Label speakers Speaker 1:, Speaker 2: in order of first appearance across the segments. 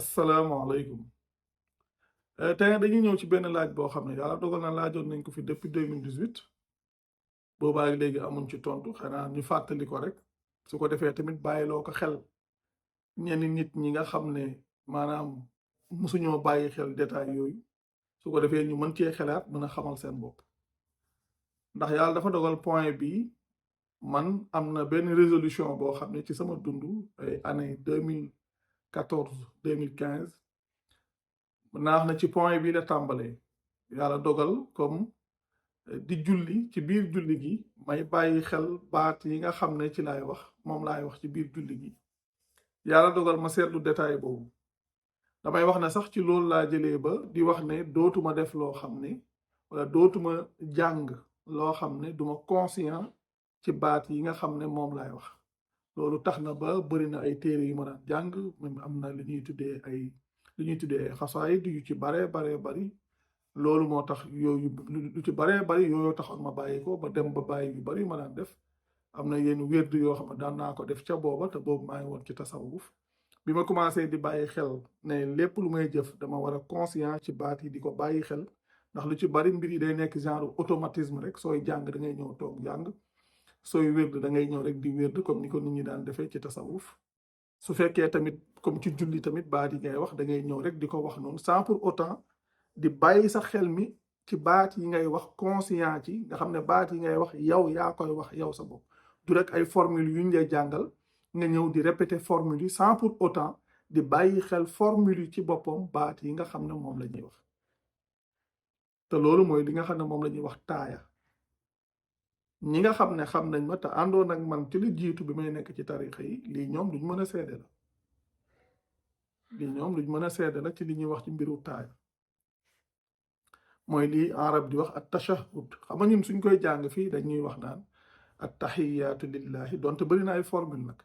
Speaker 1: asalaamaaleykum tey dañuy ñëw ci benn laaj boo xam ne yàlla dogal na laajoon nañ ko fi depuis 2018 boobaa léegi amuñ ci tontu xanaa ñu fàttali ko rek su ko defee tamit bàyyiloo ko xel ñenn nit ñi nga xam ne maanaam mosuñoo bàyyi xel détail yooyu su ko defee ñu mën cee xelaat mën a xamal seen bopp ndax yàlla dafa dogal point bi man am na benn résolution boo xam ne ci sama dund ay année 2014 2015 naax na ci point bi la tàmbalee yàlla dogal comme di julli ci biir julli gi may bàyyi xel baat yi nga xam ne ci laay wax moom laay wax ci biir julli gi yàlla dogal ma seetlu détail boobu damay wax ne sax ci loolu laa jëlee ba di wax ne dootuma def loo xam ne wala dootuma jàng loo xam ne duma conscient ci baat yi nga xam ne moom laay wax loolu tax na ba bëri na ay téere yu ma daan jàng même am na li ñuy tuddee ay xasaayid yu ci baree bari loolu moo tax yooyu lu ci baree bari yooyu taxoon ma bàyyi ko ba dem ba bàyyi yu bari ma daan def am na yenn wérdu yoo xam ne daan naa ko def ca booba te boobu maa ngi woon ci tasawuf bi ma commencé di bàyyi xel ne lépp lu may jëf dama war a conscient ci baat yi di ko bàyyi xel ndax lu ci bari mbir yi day nekk genre automatisme rek sooy jàng da ngay ñëw toog jàng sooy wérd da ngay ñëw rek di wérd comme ni ko nit ñi daan defee ci tasawuf su fekkee tamit comme ci julli tamit baat yi ngay wax da ngay ñëw rek di ko wax noonu sans pour autant di bàyyi sa xel mi ci baat yi ngay wax conscient ci nga xam ne baat yi ngay wax yow yaa koy wax yow sa bopp du rek ay formule yu ñu lay jàngal nga ñëw di répéter formule yi sans pour autant di bàyyi xel formule yi ci boppam baat yi nga xam ne moom la ñuy wax te loolu mooy li nga xam ne moom la ñuy wax taaya ñi nga xam ne xam nañ ma te àndoon ak man ci li jiitu bi may nekk ci tarixa yi lii ñoom duñ mën a seede la lii ñoom duñ mën a seede la ci li ñuy wax ci mbiru taaya mooy lii arab di wax at tashahhud xam nga ñun suñ koy jàng fii dañuy wax naan at tahiyaatu lillahi donte bëri na ay formule nag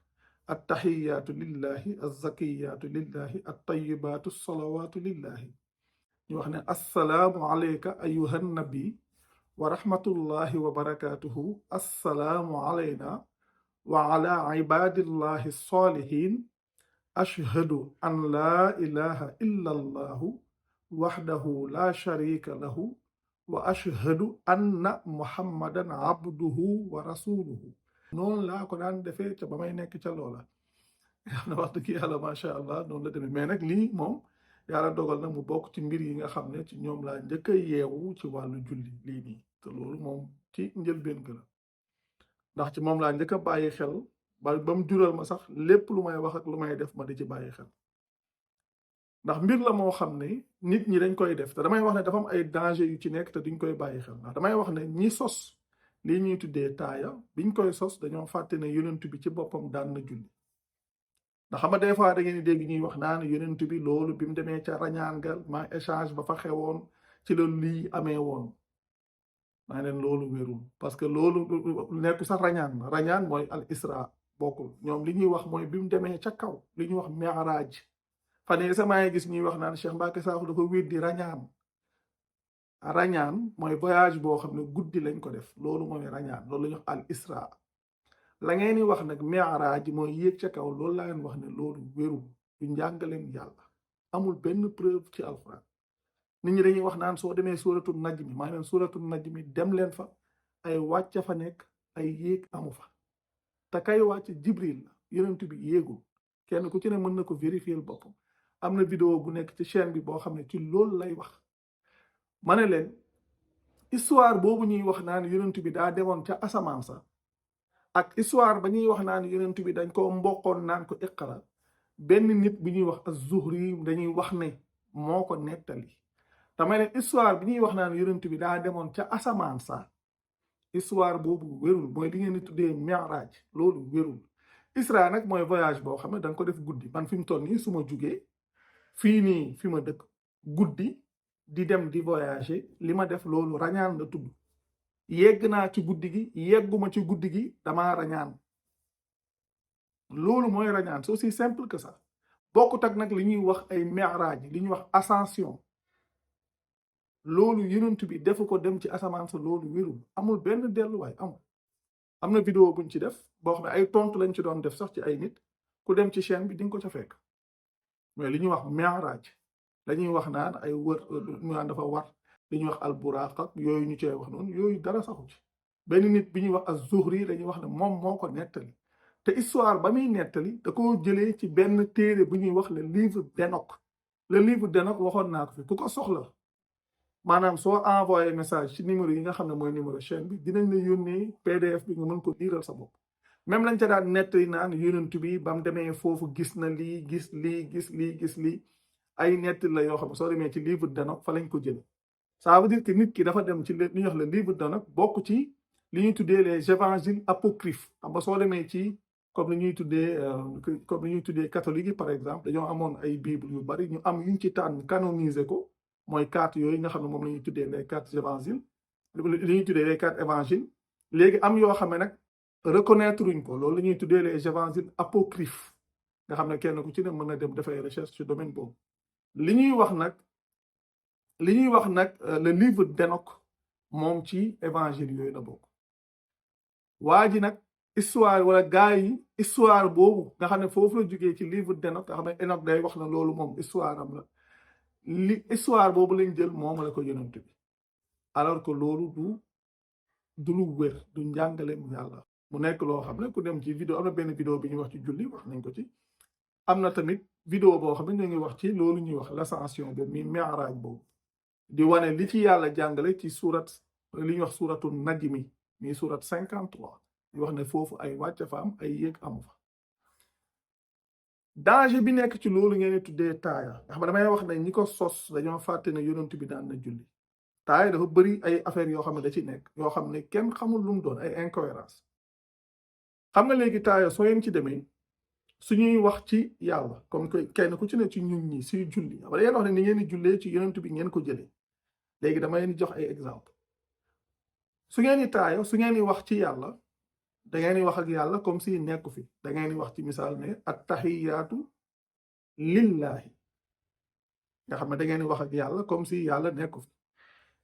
Speaker 1: at tahiyaatu lillahi azzakiyaatu lillahi at tayibaatu salawaatu lillahi ñu wax ne assalaamu alayka ayuha nabi wa rahmatullahi wa barakatuhu assalaamu alayna wa ala ibadillahi salihin ashhadu an la ilaha illa allahu waxdahu la sharika lahu wa ashhadu anna muhammadan abduhu wa rasuluhu noonu laa ko daan defee ca ba may nekk ca loola na wax dëgg yàlla macha allah noonu la demee mais nag lii moom yàlla dogal na mu bokk ci mbir yi nga xam ne ci ñoom laa njëkk a yeewu ci wàllu julli lii nii te loolu moom ci njëlbeen ga la ndax ci moom laa njëkk a bàyyi xel ba mu jural ma sax lépp lu may wax ak lu may def ma di ci bàyyi xel ndax mbir la moo xam ne nit ñi dañ koy def te damay wax ne dafa am ay danger yu ci nekk te duñ koy bàyyi xel ndax damay wax ne ñi sos lii ñuy tuddee taaya biñ koy sos dañoo fàtte ne yonent bi ci boppam daan na julli ndax xam nga des fois da ngeen di dégg ñuy wax naan yonent bi loolu bi mu demee ca rañaan ga ma échange ba fa xewoon ci la lii amee woon maa leen loolu wérul parce que loolu nekku sax rañaan mooy al isra bokkul ñoom li ñuy wax mooy bi mu demee ca kaw li ñuy wax mi'raj fan yii sama gis ñuy wax naan Cheikh Mbacké Sakho dafa weddi rañaan mooy voyage boo xam ne guddi lañ ko def loolu mooy rañaan loolu la ñuy wax al isra la ngeen di wax nag mi'raj mooy yéeg ca kaw loolu laa leen wax ne loolu wérul du njàngaleem yàlla amul benn preuve ci alxuraan nit ñi dañuy wax naan soo demee suratul najmi maa leen suratul najmi dem leen fa ay wàcc fa nekk ay yéeg amu fa te kay wàcc jibril la yonent bi yéegul kenn ku ci ne mën na ko vérifier boppam am na vidéo bu nekk ci chaîne bi boo xam ne ci loolu lay wax ma ne leen histoire boobu ñuy wax naan yonent bi daa demoon ca asamaan sa ak histoire ba ñuy wax naan yonent bi dañ ko mboqoon naan ko iqra benn nit bi ñuy wax az-Zuhri dañuy wax ne moo ko nettali damay leen histoire bi ñuy wax naan yonent bi daa demoon ca asamaan sa histoire boobu wérul mooy li ngeen di tuddee mi'raj loolu wérul Isra nag mooy voyage boo xam ne da nga ko def guddi man fi mu toll nii su ma jugee fii nii fi ma dëkk guddi di dem di voyager li ma def loolu rañaan la tudd yegg naa ci guddi gi yegguma ci guddi gi damaa rañaan loolu mooy rañaan c'est aussi simple que ça bokkut ak nag li ñuy wax ay mi'raj li ñuy wax ascension loolu yonent bi defu ko dem ci asamaan sa loolu wérul amul benn delluwaay amul am na vidéo buñ ci def boo xam ne ay tontu lañ ci doon def sax ci ay nit ku dem ci chaîne bi di nga ko ca fekk mooy li ñuy wax mi'raaj dañuy wax naan ay wër ñu naan dafa war li ñuy wax alburaq ak yooyu ñu cee wax noonu yooyu dara saxu ci benn nit bi ñuy wax az-Zuhri dañuy wax ne moom moo ko nettali te histoire ba muy nettali da koo jëlee ci benn téere bu ñuy wax le livre d'Enoch. le livre d'Enoch waxoon naa ko fi ku ko soxla maanaam soo envoyé message ci numéro yi nga xam ne mooy numéro chaîne bi dinañ la yónnee PDF bi nga mën ko liiral sa bopp. même lañ ca daan nettali naan yonent bi ba mu demee foofu gis na lii gis lii gis lii gis lii ay nettali la yoo xam ne soo demee ci livre d'Enoch fa lañ ko jëlee. ça veut dire que nit ki dafa dem ci li ñuy wax le livre d'Enoch bokk ci li ñuy tuddee les évangiles apocryphes xam nga soo demee ci comme ni ñuy tuddee catholique yi par exemple dañoo amoon ay bible yu bari ñu am yuñ ci tànn canoniser ko mooy 4 yooyu nga xam ne moom la ñuy tuddee les 4 évangiles li ñuy tuddee les 4 évangiles léegi am yoo xam ne nag reconnaître uñ ko loolu la ñuy tuddee les évangiles apocryphes nga xam ne kenn ku ci ne mën na dem dafay recherche ci domaine boobu li ñuy wax nag le livre d'Enoch moom ci évangile yooyu la bokk waa ji nag histoire wala gaa yi histoire boobu nga xam ne foofu la jógee ci livre d'Enoch nga xam ne Enoch day wax na loolu moom histoire am la li histoire boobu lañ jël moom la ko yonent bi alors que loolu du lu wér du njàngaleem yàlla mu nekk loo xam ne ku dem ci vidéo am na benn vidéo bi ñuy wax ci julli wax nañ ko ci am na tamit vidéo boo xam ne ñu ngi wax ci loolu ñuy wax l'ascension boobu mi mi'raaj boobu di wane li ci yàlla jàngale ci surat li ñuy wax suratu najmi mi surat 53 di wax ne foofu ay wàcc fa am ay yéeg amu fa danger bi nekk ci loolu ngeen di tuddee taaya nga xam ne damay wax ne ñi ko sos dañoo fàtte ne yonent bi daan na julli taaya dafa bëri ay affaires yoo xam ne da ci nekk yoo xam ne kenn xamul lu mu doon ay incohérence xam nga léegi taaya soo yeen ci demee suñuy wax ci yàlla comme que kenn ku ci ne ci ñun ñi suy julli wala yéen wax ne ni ngeen di jullee ci yonent bi ngeen ko jëlee léegi dama leen di jox ay exemple su ngeen di taaya su ngeen di wax ci yàlla da ngeen di wax ak yàlla comme si nekku fi da ngeen di wax ci misaal ne attahiyaatu lillahi nga xam ne da ngeen di wax ak yàlla comme si yàlla nekku fi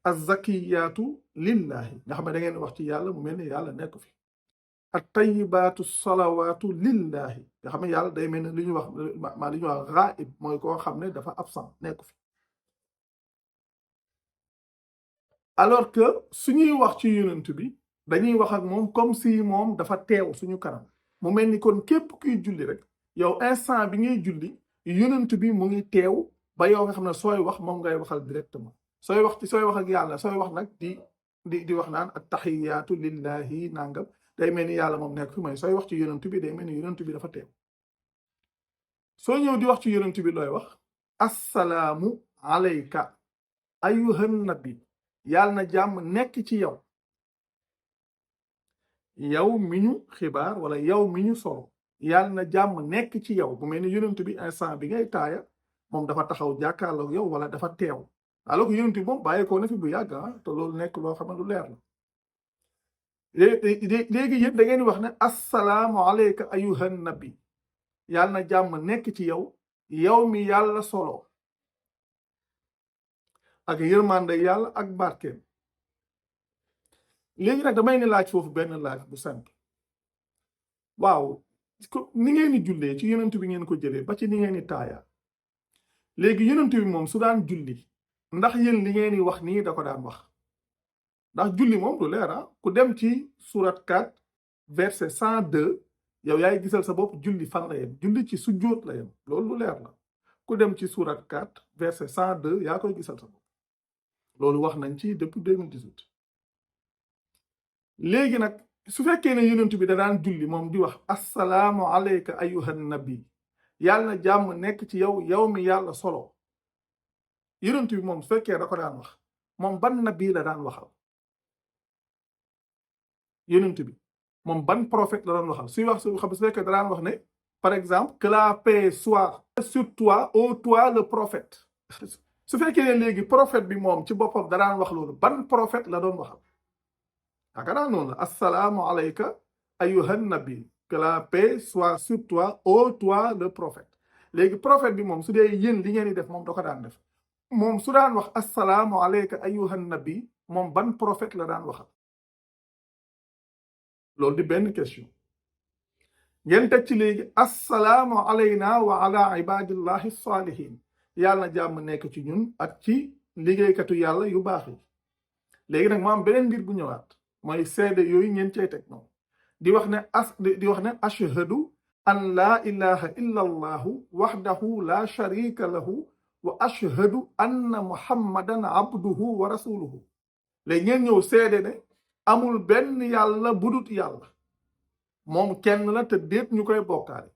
Speaker 1: azzakiyaatu lillahi nga xam ne da ngeen di wax ci yàlla mu mel ni yàlla nekku fi attayibaatu salawaatu lillahi nga xam ne yàlla day mel ne li ñuy wax li ñuy wax ghaib mooy koo xam ne dafa absent nekku fi alors que suñuy wax ci yonent bi dañuy wax ak moom comme si moom dafa teew suñu kanam mu mel ni kon képp kuy julli rek yow instant bi ngay julli yonent bi mu ngi teew ba yow nga xam ne sooy wax moom ngay waxal directement sooy wax ak yàlla sooy wax nag di wax naan attahiyaatu lillahi nangam day mel ni yàlla moom nekk fi mooy sooy wax ci yonent bi day mel ni yonent bi dafa teew soo ñëw di wax ci yonent bi looy wax assalaamu alayka ayyuhan nabi yàlla na jàmm nekk ci yow yow mi ñu xibaar wala yow mi ñu solo yàlla na jàmm nekk ci yow bu mel ni yonent bi instant bi ngay taaya moom dafa taxaw jàkkaarloog yow wala dafa teew alors que yonent bi moom bàyyeekoo na fi bu yàgg te loolu nekk loo xam ne lu leer la léegi yéen da ngeen di wax ne assalaamu alayka ayyuhan nabi yàlla na jàmm nekk ci yow yow mi yàlla solo ak yërmande yàlla ak barkeem léegi nag damay ni laaj foofu benn laaj bu simple waaw ni ngeen di jullee ci yonent bi ngeen ko jëlee ba ci ni ngeen di taaya léegi yonent bi moom su daan julli ndax yéen li ngeen di wax nii da ko daan wax ndax julli moom du leer ku dem ci surat 4 verset 102 yow yaay gisal sa bopp julli fan la yem julli ci sujjóot la yem loolu lu leer la ku dem ci surat 4 verset 102 yaa koy gisal sa bopp loolu wax nañ ci depuis 2018 léegi nag su fekkee ne yonent bi da daan julli moom di wax assalaamu alayka ayyuhan nabi yàlla na jàmm nekk ci yow yow mi yàlla solo yonent bi moom su fekkee da ko daan wax moom ban nabi la daan waxal yonent bi moom ban prophète la doon waxal suy wax su fekkee da daan wax ne par exemple que la paix soit sur toi ô toi le prophète su fekkee ne léegi prophète bi moom ci boppam da daan wax loolu ban prophète la doon waxal yaakaar noonu la assalaamu alayka ayyuhan nabi que la paix soit sur toi ô toi le prophète léegi prophète bi moom su dee yéen li ngeen di def moom da ko daan def moom su daan wax assalaamu alayka ayyuhan nabi moom ban prophète la daan waxal loolu di benn question ngeen teg ci léegi assalaamu alayna wa ala ibadillahi salihin yàlla na jàmm nekk ci ñun ak ci liggéeykatu yàlla yu baax yi léegi nag mu am beneen mbir bu ñëwaat mooy seede yooyu ngeen cey teg noonu di wax ne ashhadu an laa ilaha illa allahu waxdahu la sharika lahu wa ashhadu anna muhammadan abduhu wa rasuluhu léegi ngeen ñëw seede ne amul benn yàlla budut yàlla moom kenn la te déet ñu koy bokkaale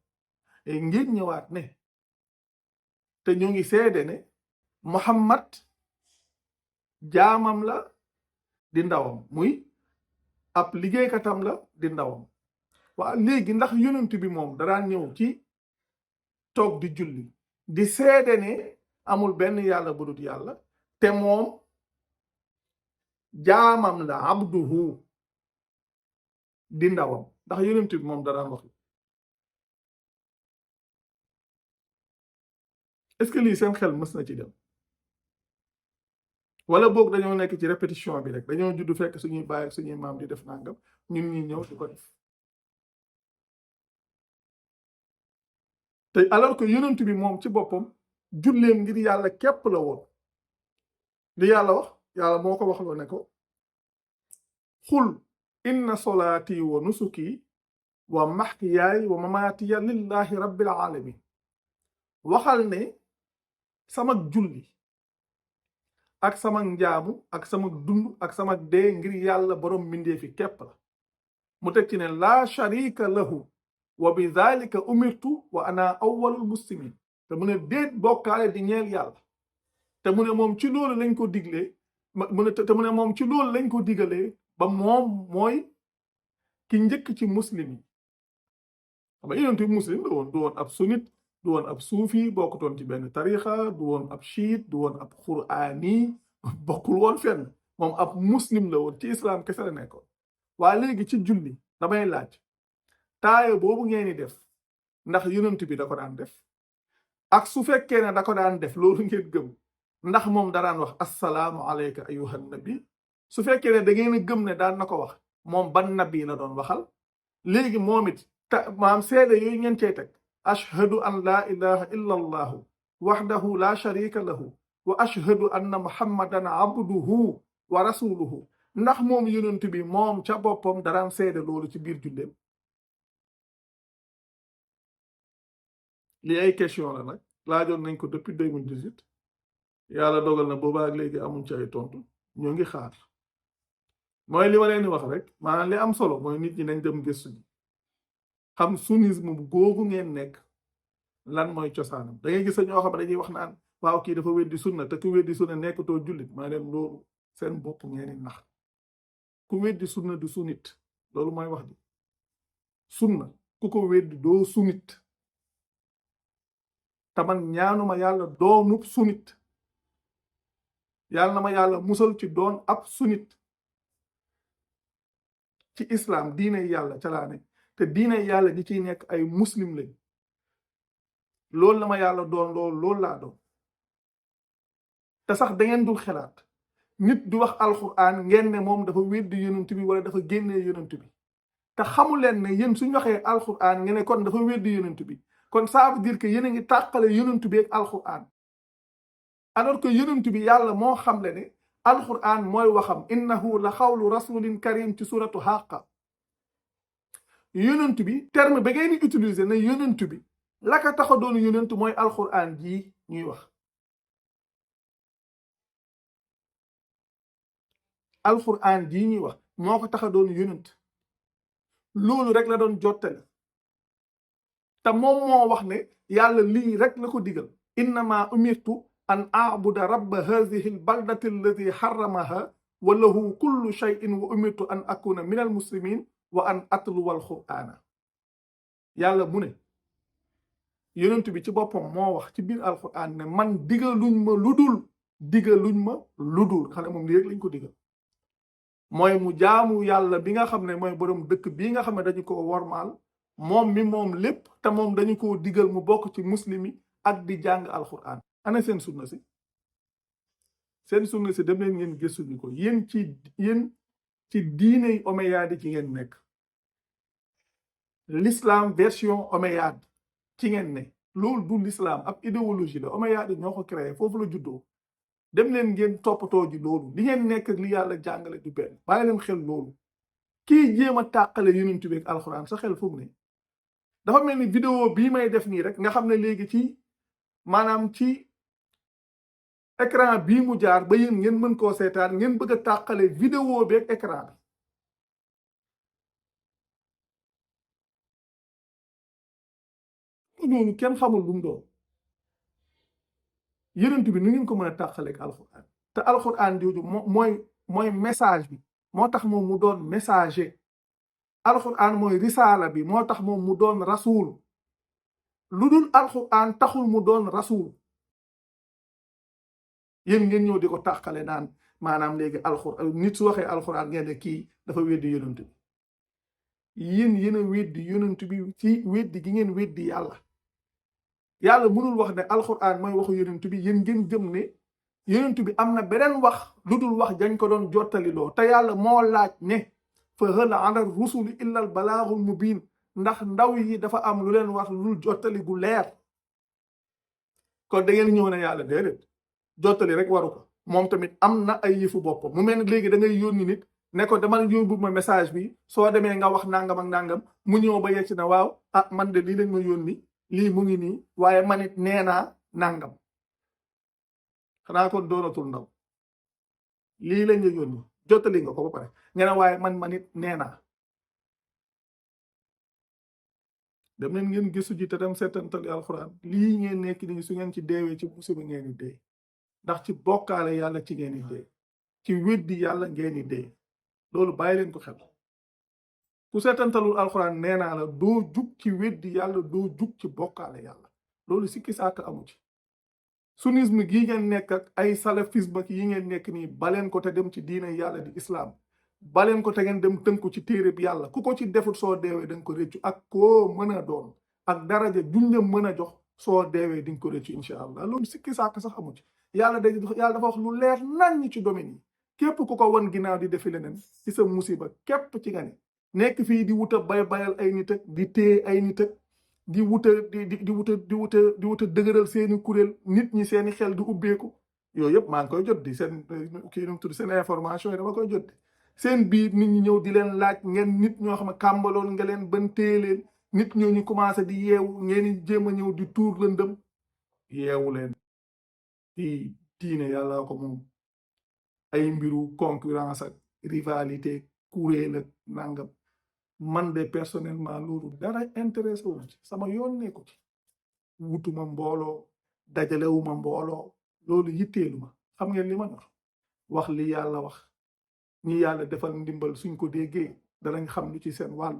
Speaker 1: ngir ñëwaat ne te ñu ngi seede ne muhammad jaamam la di ndawam muy ab liggéeykatam la di ndawam waa léegi ndax yonent bi moom daraan ñëw ci toog di julli di seede ne amul benn yàlla budut yàlla te moom jaamam la abduhu di ndawam ndax yonent bi moom daraan wax est-ce que lii seen xel mës na ci dem wala boog dañoo nekk ci répétition bi rek dañoo judd fekk suñuy baay ak suñuy maam di def nangam ñun ñi ñëw di ko def te alors que yonent bi moom ci boppam julleem ngir yàlla képp la woon li yàlla wax yàlla moo ko waxloo ne ko xul inna solaati wa nusuki wa mahyaaya wa mamaatiya lillahi rabbil alamin waxal ne sama julli ak sama njaamu ak sama dund ak sama dee ngir yàlla borom mbindee fi képp la mu teg ci ne laa sharika lahu wa bi dhalika umirtu wa ana awwalul muslimin te mu ne déet bokkaale di ñeel yàlla te mu ne moom ci loolu lañ ko diglee te mu ne moom ci loolu lañ ko digalee ba moom mooy ki njëkk ci muslim yi xam nga yonent bi muslim du woon ab sunnit du woon ab suufi bokkutoon ci benn tarixa du woon ab chiite du woon ab quraani bokkul woon fenn moom ab muslim la woon ci islam kese la nekkoon waa léegi ci julli damay laaj taaye boobu ngeen di def ndax yonent bi da ko daan def ak su fekkee ne da ko daan def loolu ngeen gëm ndax moom daraan wax assalaamu alayka ayyuhan nabi su fekkee ne da ngeen a gëm ne daan na ko wax moom ban nabi la doon waxal léegi moom it maam seede yooyu ngeen cey teg ashhadu an laa ilaha illa allahu waxdahu la sharika lahu wa ashhadu anna muhammadan abduhu wa rasuluhu ndax moom yonent bi moom ca boppam daraan seede loolu ci biir julleem lii ay question la nag laajoon nañ ko depuis 2018 yàlla dogal na boobaa léegi amuñ ci ay tontu ñoo ngi xaar mooy li ma leen di wax rek maanaam li am solo mooy nit ñi nañ dem gëstu ji xam sunnisme bu googu ngeen nekk lan mooy cosaanam da ngay gis ñoo xam ne dañuy wax naan waaw kii dafa weddi sunna te ku weddi sunna nekkatoo jullit maa leen loolu seen bopp ngeen di nax ku weddi sunna du sunnit loolu mooy wax ji sunna ku ko weddi doo sunnit te man ñaanuma yàlla doonub sunnit yàlla na ma yàlla musal ci doon ab sunnit ci islam diine yàlla ca laa ne te diine yàlla di ciy nekk ay muslim lañ loolu la ma yàlla doon loolu laa doon te sax da ngeen dul xelaat nit du wax alquran ngeen ne moom dafa weddi yonent bi wala dafa génnee yonent bi te xamu leen ne yéen suñ waxee alquran ngeen ne kon dafa weddi yonent bi kon ça veut dire que yéen a ngi tàqale yonent bi ak alquran alors que yonent bi yàlla moo xam le ne alquran mooy waxam innahu la xawlu rasulin karim ci suratu Haqqa yonent bi terme ba ngeen di utiliser ne yonent bi la ka tax a doon yonent mooy alquran jii ñuy wax alquran jii ñuy wax moo ko tax a doon yonent loolu rek la doon jottale te moom moo wax ne yàlla lii rek la ko digal innama umirtu an a'buda rabba hadhihi albaldati allati harramaha wa lahu kullu shay'in wa umirtu an akuna min almuslimin wa an atluwa alqur'ana yàlla mu ne yonent bi ci boppam moo wax ci biir alquran ne man digaluñ ma ludul xale moom lii rek lañ ko digal mooy mu jaamu yàlla bi nga xam ne mooy borom dëkk bii nga xam ne dañu ko wormaal moom mi moom lépp te moom dañu ko digal mu bokk ci muslimi ak di jàng alquran ana seen sunna si dem leen ngeen gëstuñu ko yéen ci diiney omeyyade ci ngeen nekk l'islam version omeyyade ci ngeen ne loolu du l'islam ab idéologie la omeyyade ñoo ko créé foofu la juddoo dem leen ngeen toppatoo ji loolu li ngeen nekk ak li yàlla jàngale du benn bàyyi leen xel loolu kii jéem a tàqale yonent bi ak alxuraan sa xel fu mu ne dafa mel ni vidéo bii may def nii rek nga xam ne léegi ci maanaam ci écran bii mu jaar ba yéen ngeen mën koo seetaan ngeen bëgg a tàqale vidéo bi ak écran bi loolu kenn xamul lu mu doon yonent bi nu ngeen ko mën a tàqale ak alxuraan te alxuraan jooju mooy message bi moo tax moom mu doon messager alxuraan mooy risaala bi moo tax moom mu doon rasul lu dul alxuraan taxul mu doon rasul yéen ngeen ñëw di ko tàqale naan maanaam léegi alxuraan nit su waxee alxuraan ngeen ne kii dafa weddi yonent bi yéen a weddi yonent bi ci weddi gi ngeen weddi yàlla mënul wax ne alxuraan mooy waxu yonent bi yéen ngeen gëm ne yonent bi am na beneen wax lu dul wax dañ ko doon jottali loo te yàlla moo laaj ne fa hal ala rusuli illa al balaagul mubiin ndax ndaw yi dafa am lu leen wax lu dul jottali gu leer kon da ngeen ñëw ne yàlla déedéet jottali rek waru ko moom tamit am na ay yëfu boppam mu mel ne léegi da ngay yónni nit ne ko demal yóbbu ma message bi soo demee nga wax nangam ak nangam mu ñëw ba yegg si na waaw ah man de lii lañ ma yónni lii mu ngi nii waaye man it nee naa nangam xanaa kon doonatul ndaw lii lañ la yónni jottali nga ko ba pare nga ne waaye man it nee naa dem leen ngeen gëstu ji te dem seetantali alxuraan lii ngeen nekk nii su ngeen ci deewee ci musiba ngeen di dee ndax ci bokkaale yàlla ci ngeen di dee ci weddi yàlla ngeen di dee loolu bàyyi leen ko xel ku seetantalul alxuraan nee naa la doo jug ci weddi yàlla doo jug ci bokkaale yàlla loolu sikki saaka amu ci sunnisme gii ngeen nekk ak ay salafisme yi ngeen nekk nii baleen ko te dem ci diine yàlla di islam baleen ko te ngeen dem tënku ci téere bi yàlla ku ko ci defut soo deewee danga ko réccu ak koo mën a doon ak daraja juñ la mën a jox soo deewee dinga ko réccu incha allah loolu sikki saaka sax amu ci yàlla dafa wax lu leer nañ ci domaine yi képp ku ko won ginnaaw di defi leneen ci sa musiba képp ci nga ne nekk fii di wuta bayal ay nit ak di téye ay nit ak di wuta dëgëral seeni kuréel nit ñi seeni xel di ubbeeku yooyu yëpp maa ngi koy jot di seen kii nu mu tudd seen information yi dama koy jot di seen biir nit ñi ñëw di leen laaj ngeen nit ñoo xam ne kàmbaloon nga leen ban téye leen nit ñoo ñu commencé di yeewu ngeen jéem a ñëw di tuur lëndëm yeewu leen fii diine yàlla ko moom ay mbiru concurrence ak rivalité kuréel ak nangam man de personnellement loolu dara intéressé wu ci sama yoon nekku ci wutuma mbooloo dajalewuma mbooloo loolu yitteelu ma xam ngeen li ma wax li yàlla wax ñi yàlla defal ndimbal suñ ko déggee danañ xam lu ci seen wàll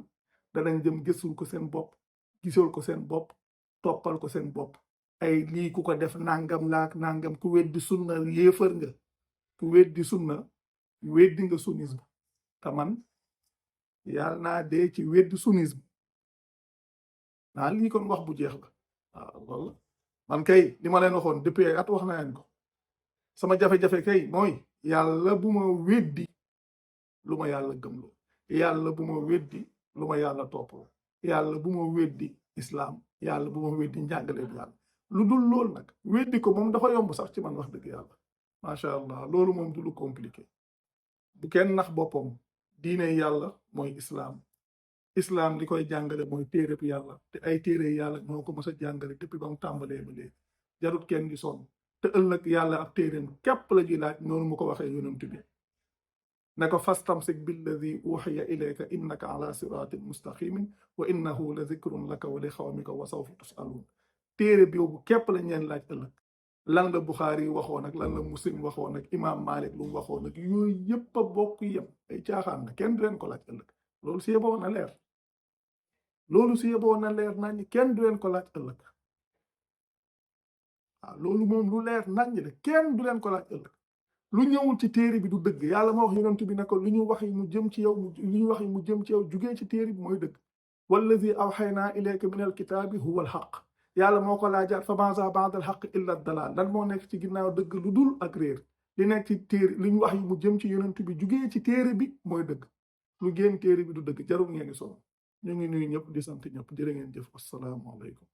Speaker 1: danañ jëm gëstul ko seen bopp gisal ko seen bopp toppal ko seen bopp ay lii ku ko def nangam laak nangam ku weddi sunna yéefar nga ku weddi sunna weddi nga sunnisme te man yàlla naa dee ci weddi sunnisme naa lii kon wax bu jeex la waaw loolu man kay li ma leen waxoon depuis at wax naa leen ko sama jafe-jafe kay mooy yàlla bu ma weddi lu ma yàlla gëmloo yàlla bu ma weddi lu ma yàlla toppaloo yàlla bu ma weddi islam yàlla bu ma weddi njàngale bi yàlla lu dul loolu nag weddi ko moom dafa yomb sax ci man wax dëgg yàlla macha allah loolu moom du lu compliqué bu kenn nax boppam diine yàlla mooy islam li koy jàngale mooy téere bi yàlla te ay téere yàlla moo ko mës a jàngale depuis ba mu tàmbalee ba léegi jarut kenn di sonn te ëllëg yàlla ab téereem képp la ji laaj noonu mu ko waxee yonent bi ne ko fastamsik billadi uxiya ilayka innaka ala siratin mustaqimin wa innahu la zikrun laka wa li xawmika wa sawfa tusalun téere bi boobu képp lañ leen laaj ëllëg lan la Buxaari waxoon ak lan la Muslim waxoon ak Imam Malik lu mu waxoon ak yooyu yëpp a bokk yem ay caaxaan la kenn du leen ko laaj ëllëg loolu si yeboo na leer loolu si yeboo na leer nañ kenn du leen ko laaj ëllëg waaw loolu moom lu leer nañ la kenn du leen ko laaj ëllëg lu ñëwul ci téere bi du dëgg yàlla ma wax yonent bi ne ko lu ñu wax yi mu jëm ci yow lu ñu wax yi mu jëm ci yow jugee ci téere bi mooy dëgg wallazi awxaynaa ilayka min alkitaabi huwa alxaq yàlla moo ko laajaat fa maaza ba'da alxaq illa dalal lan moo nekk ci ginnaaw dëgg lu dul ak réer li nekk ci téere li ñu wax yi mu jëm ci yonent bi jugee ci téere bi mooy dëgg lu génn téere bi du dëgg jarul ngeen di sonn ñu ngi nuyu ñëpp di sant ñëpp jërë ngeen jëf asalaamaaleykum